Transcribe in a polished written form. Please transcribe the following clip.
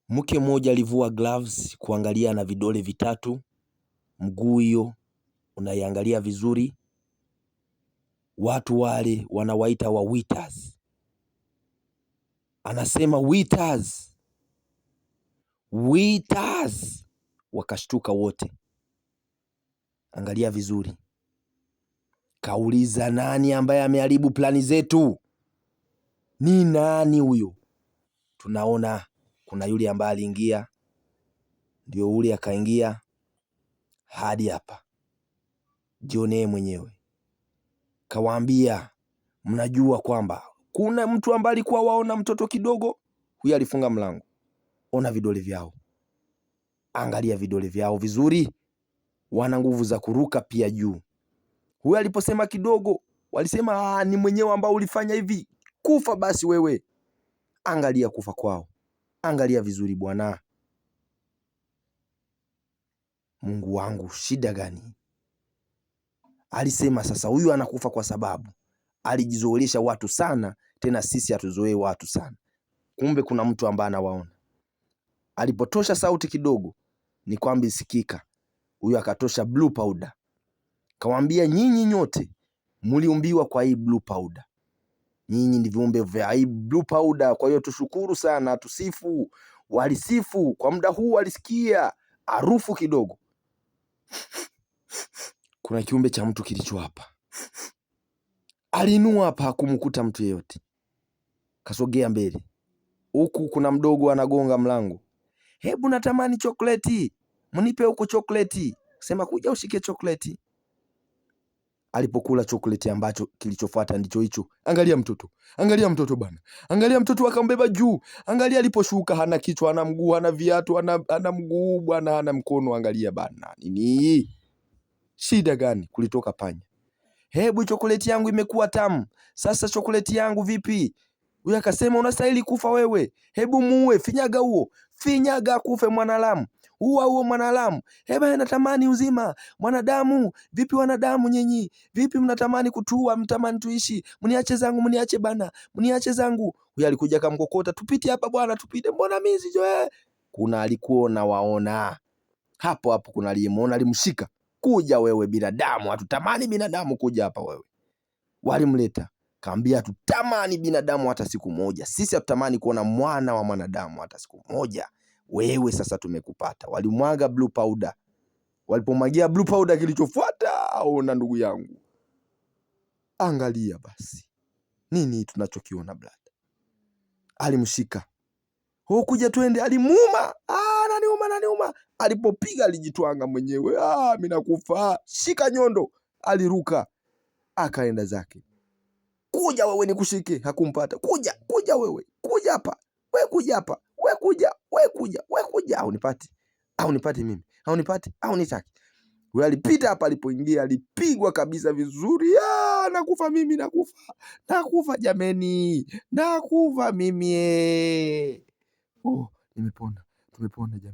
Mke mmoja alivua gloves kuangalia na vidole vitatu, mguu hiyo unaiangalia vizuri. Watu wale wanawaita wa waiters, anasema waiters, waiters, wakashtuka wote. Angalia vizuri, kauliza nani ambaye ameharibu plani zetu? Ni nani huyo? Tunaona kuna yule ambaye aliingia, ndio ule akaingia hadi hapa, jionee mwenyewe. Kawaambia, mnajua kwamba kuna mtu ambaye alikuwa waona mtoto kidogo, huyu alifunga mlango. Ona vidole vyao, angalia vidole vyao vizuri, wana nguvu za kuruka pia juu. Huyu aliposema kidogo, walisema ni mwenyewe ambao ulifanya hivi, kufa basi wewe. Angalia kufa kwao, angalia vizuri bwana. Mungu wangu, shida gani? Alisema sasa huyu anakufa kwa sababu alijizoelesha watu sana, tena sisi hatuzoee watu sana. Kumbe kuna mtu ambaye anawaona. Alipotosha sauti kidogo, ni kwamba isikika. Huyu akatosha blue powder, kawaambia nyinyi nyote mliumbiwa kwa hii blue powder, nyinyi ni viumbe vya hii blue powder. Kwa hiyo tushukuru sana, tusifu. Walisifu kwa muda huu, walisikia harufu kidogo, kuna kiumbe cha mtu kilicho hapa. Alinua hapa, hakumkuta mtu yeyote, kasogea mbele, huku kuna mdogo anagonga mlango, hebu natamani chokoleti, mnipe huku chokoleti. Sema kuja ushike chokoleti. Alipokula chokoleti, ambacho kilichofuata ndicho hicho. Angalia mtoto, angalia mtoto bana, angalia mtoto, akambeba juu. Angalia aliposhuka, hana kichwa, hana mguu, hana viatu, hana mguu bwana, hana mkono. Angalia bana, nini shida gani? Kulitoka panya. Hebu chokoleti yangu imekuwa tamu sasa, chokoleti yangu vipi? Huyu akasema unastahili kufa wewe, hebu muue, finyaga huo, finyaga kufe mwanadamu, huwa huo mwanadamu. Heba, natamani uzima mwanadamu. Vipi wanadamu nyinyi, vipi mnatamani kutua, mtamani tuishi? Mniache zangu, mniache bana, mniache zangu. Huyu alikuja akamkokota, tupite hapa bwana, tupite, mbona mimi sijui. Kuna alikuwa na waona hapo hapo, kuna aliyemuona, alimshika, kuja wewe binadamu, hatutamani binadamu kuja hapa wewe. Walimleta kaambia, hatutamani binadamu hata siku moja, sisi hatutamani kuona mwana wa mwanadamu hata siku moja. Wewe sasa tumekupata. Walimwaga blue powder, walipomwagia blue powder, kilichofuata ona, ndugu yangu, angalia basi nini tunachokiona brother. Alimshika hukuja, twende, alimuuma. Ah, naniuma, naniuma. Alipopiga alijitwanga mwenyewe. Ah, mimi nakufa. Shika nyondo, aliruka akaenda zake. Kuja wewe nikushike, hakumpata. Kuja, kuja wewe, kuja hapa, we kuja hapa, we kuja, we kuja, we kuja, au nipati, au nipati mimi, au nipati, au nitaki. Wewe alipita hapa, alipoingia alipigwa kabisa vizuri. Ah, nakufa mimi, nakufa, nakufa jameni, nakufa mimi. Oh, nimepona, tumepona jameni.